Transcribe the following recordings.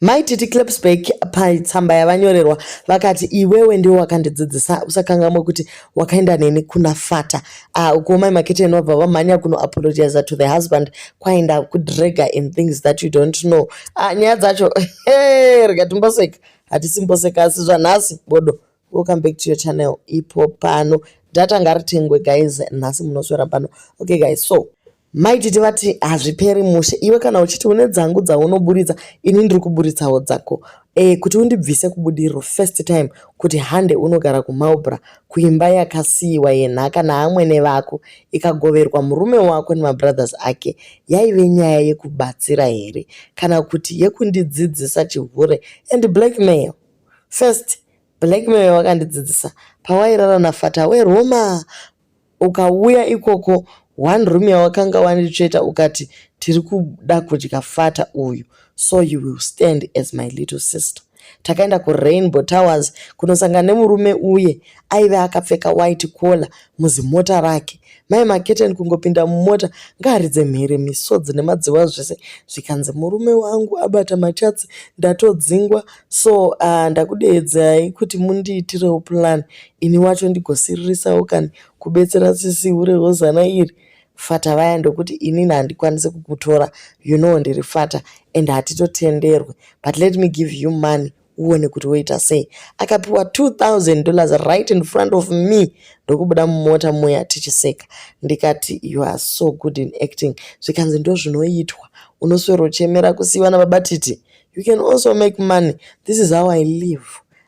Mai Titi Clapsback patsamba yavanyorerwa vakati iwewe ndiwe wakandidzidzisa usakangamwe kuti wakaenda neni kuna Fata. Ukuwo Mai Maketeni vabva vamhanya kuno apologize to the husband kwaenda kudrega in things that you don't know. Nyaya dzacho hey, rega timboseka hatisimboseka asi zvanhasi bodo. Welcome back to your channel ipo pano data ngaritengwe guys nhasi munoswera pano. Okay guys, so Mai Titi vati hazviperi mushe iwe kana uchiti une dzangu dzaunoburitsa ini ndiri kuburitsawo dzako kuti undibvise kubudiriro first time kuti hande unogara kuMarlborough kuimba yakasiyiwa yenhaka naamwene vako ikagoverwa murume wako nemabrothers ake yaive nyaya yekubatsira here kana kuti yekundidzidzisa chihure and blackmail. First blackmail wakandidzidzisa pawairara naFata weRoma ukauya ikoko one room yawakanga wanditsveta ukati tiri kuda kudya Fata uyu so you will stand as my little sister. Takaenda kuRainbow Towers kunosangana nemurume uye aive akapfeka white collar muzimota rake. Mai Maketeni kungopinda mumota ngaaridze mhere misodzi nemadziwa zvese zvikanzi murume wangu abata machatsi ndatodzingwa so ndakudeedzai kuti mundiitirewo plan ini wacho ndigosiririsawo kani kubetsera sisi hure hozana iri. Fata vaya ndokuti inini handikwanisi kukutora you know ndiri fata and hatitotenderwe but let me give you money uone kuti woita sei. Akapiwa $2000 right in front of me ndokubuda mumota muya tichiseka ndikati you are so good in acting zvikanzi ndozvinoitwa unoswerochemera kusiyiwa nababa Titi you can also make money this is how I live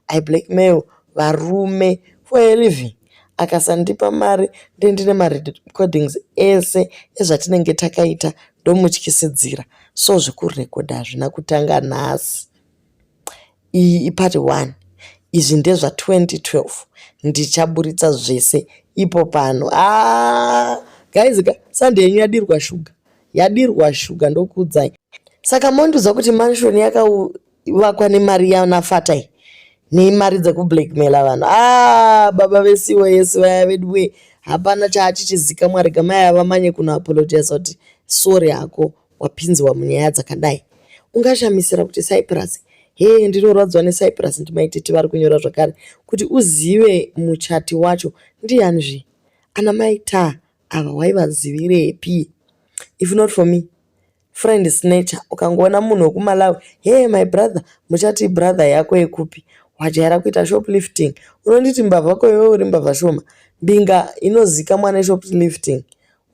I blackmail varume for a living. Akasandipa mari ndendine marecordings ese ezvatinenge takaita ndomutyisidzira so zvekurekodha hazvina kutanga nhasi. Iyi ipart 1 izvi ndezva2012 ndichaburitsa zvese ipo pano. Guys ka Sunday yenyu yadirwa shuga yadirwa shuga ndokuudzai. Saka mondiudza kuti mansion yakavakwa nemari yanaFata iyi nemari dzekublackmaila vanhu. Baba veCOS vaya vedu we hapana chaachichizikamwa rega mai ava vamanye kunoapologiza kuti sorry hako wapinzwa munyaya dzakadai. Ungashamisira kuti Cyprus hee ndinorwadziwa neCyprus ndiMai vari kunyora zvakare kuti uzive muchati wacho ndianizve ana mai Ta ava waivazivirepi if not for me friend snatcher ukangoona munhu wekuMalawi hey my brother muchati brother yako yekupi wajaira kuita shoplifting unonditi mbavha ko iwe uri mbavha shoma mbinga inozikamwa neshoplifting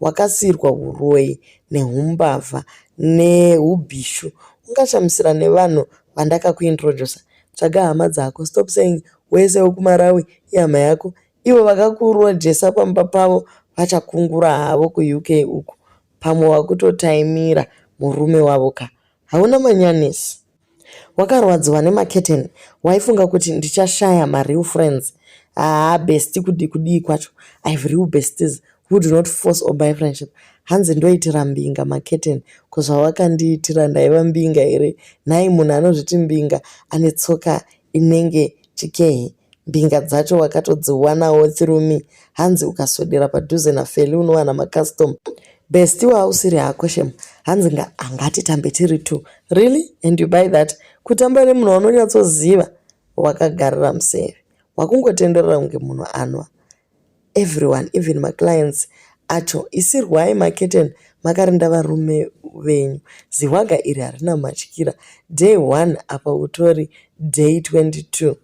wakasiyirwa uroyi nehumbavha neubhishu ungashamisira nevanhu vandakakuintrodusa tsvaga hama dzako stop saying wese wekuMalawi ihama yako ivo vakakurojesa pamba pavo vachakungura havo kuUK uku pamwe wakutotaimira murume wavo ka hauna manyanisi wakarwadziwa nemaketeni waifunga kuti ndichashaya mareal friends haa bestie kudii kudii kwacho I have real besties who do not force or buy friendship hanzi ndoitira mbinga maketeni kuzvawakandiitira ndaiva mbinga here nhai munhu anozviti mbinga ane tsoka inenge chikehe mbinga dzacho wakatodziwanawo through me hanzi ukaswedera padhuze naFeli unowana macustom bestie wausiri hako shem hanzi angatitambe tiri two really and you buy that kutamba nemunhu waunonyatsoziva wakagarira museve wakungotenderera kunge munhu anwa everyone even maclients acho isirwai maketeni makarinda varume venyu zihwaga iri harina matyira day 1 apa utori day 22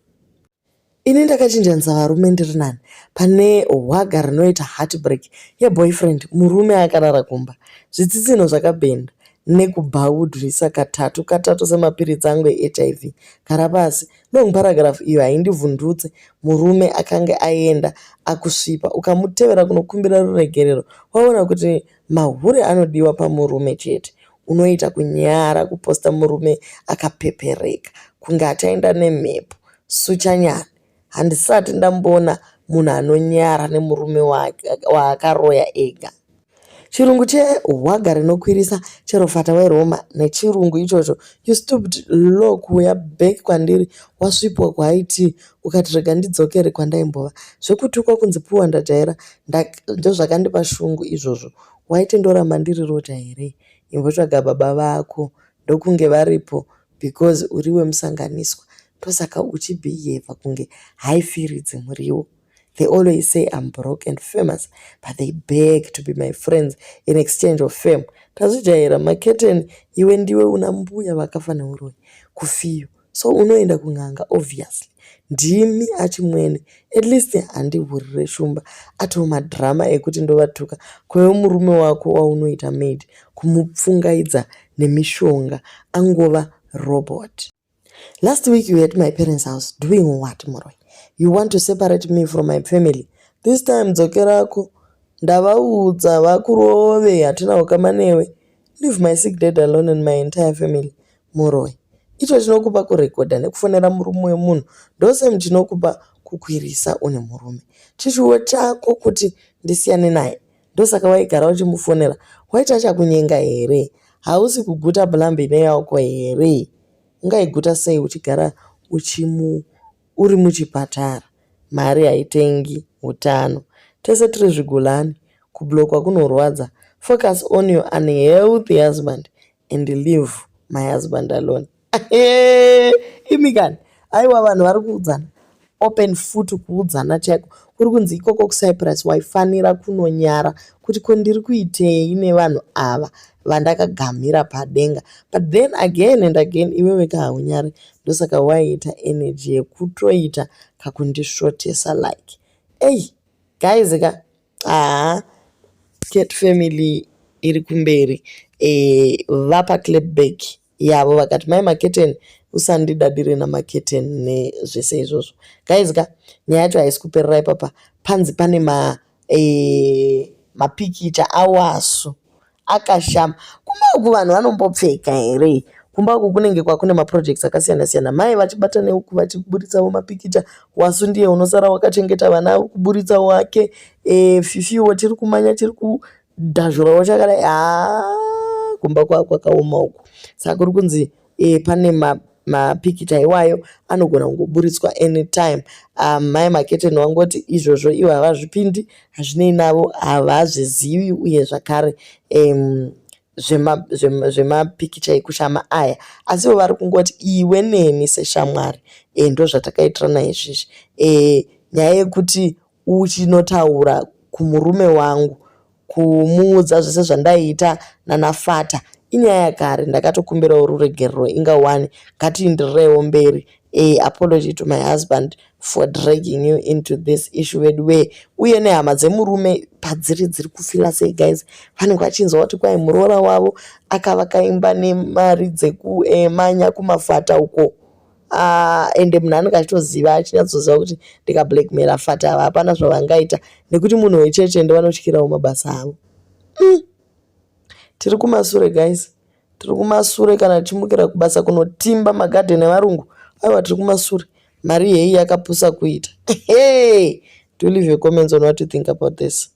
ini ndakachinjanisa varume ndiri nani pane hwaga rinoita heartbreak yeboyfriend murume akarara kumba zvitsitsino zvakabhenda nekubhaudhisa katatu katatu semapiritsi angu eHIV gara pasi long paragraph iyo haindivhundutse murume akanga aenda akusvipa ukamutevera kunokumbira ruregerero waona kuti mahure anodiwa pamurume chete unoita kunyara kuposta murume akapepereka kunge achaenda nemhepo suchanyana handisati ndamboona munhu anonyara nemurume waakaroya ega. Chirungu chehwaga rinokwirisa chero fata weRoma nechirungu ichocho you stooped low kuuya back kwandiri wasvipwa kuIT ukati rega ndidzokere kwandaimbova. Zvekutukwa kunzi puwa ndajaira ndozvakandipa shungu izvozvo. Waiti ndoramba ndiri roja here? Imbotsvaga baba vako ndokunge varipo. because uri wemusanganiswa ndosaka uchibhihevha kunge haifiridzi muriwo. They always say I'm broke and famous but they beg to be my friends in exchange of fame. Tazvijaira maketeni iwe ndiwe una mbuya vakafa neuroyi kufiyo so unoenda kun'anga obviously. Ndimi achimwene at least handihurire shumba atoo madrama ekuti ndovatuka kwewe murume wako waunoita maid kumupfungaidza nemishonga angova robot. Last week you were at my parents house doing what Muroi? You want to separate me from my family? This time dzokerako ndavaudza vakurove hatina ukama newe. Leave my sick dad alone and my entire family. Muroi. Icho chinokupa kurekodha nekufonera murume wemunhu ndosame chinokupa kukwirisa une murume. Chishuwo chako kuti ndisiyane naye. Ndosaka waigara uchimufonera. Waiti achakunyenga here? Hausi kuguta blambi neyako here? Ungaiguta sei uchigara uchimu uri muchipatara? Mari haitengi utano. Tese tiri zvigulani. Kublokwa kunorwadza. Focus on your unhealthy husband and leave my husband alone. Imi kani aiwa vanhu vari kuudzana open futi kuudzana chaiko kuri kunzi ikoko kuCyprus waifanira kunonyara kuti ko ndiri kuitei nevanhu ava vandakagamira padenga but then again and again iwewe kahaunyari ndosaka waiita energy yekutoita kakundisvotesa like ei guys ka haa cat family iri kumberi vapa clapback yavo vakati mai maketeni usandidadire namaketeni nezvese izvozvo guys ka nyaya yacho haisi kuperera ipapa panzi pane mapikicha awasu akashama kumba uku vanhu vanombopfeka here kumba uku kunenge kwakune maprojects akasiyana siyana mai vachibata neuku vachiburitsawo mapikicha wasu ndiye unosara wakachengeta vana kuburitsa wake fifiwo chiri kumanya chiri kudhazhurawo chakadai haa kumba kwava kwakaoma uku saka kuri kunzi pane mapikicha iwayo anogona kungoburitswa anytime. Mai maketeni vangoti izvozvo ivo havazvipindi hazvinei navo havazvizivi uye zvakare zvemapikicha ekushama aya asi ivo vari kungoti iwe neni seshamwari ndozvatakaitirana izvizvi nyaya yekuti uchinotaura kumurume wangu kumuudza zvese zvandaiita nanafata inyaya yakare ndakatokumbirawo ruregerero inga wani ngatienderireiwo mberi apology to my husband for dragging you into this issue vedu wee uye nehama dzemurume padziri dziri kufila sei guys vanenge vachinzwa kuti kwai muroora wavo akavaka imba nemari dzekumanya kumafata uko ende munhu anenge achitoziva achinyatsoziva kuti ndikablackmaila fata ava hapana zvavangaita nekuti munhu wecheche ende vanotyirawo mabasa avo. Tiri kumasure guys tiri kumasure kana tichimukira kubasa kunotimba magadheni evarungu aiwa tiri kumasure mari hei yakapusa kuita. Do leave your comments on what you think about this.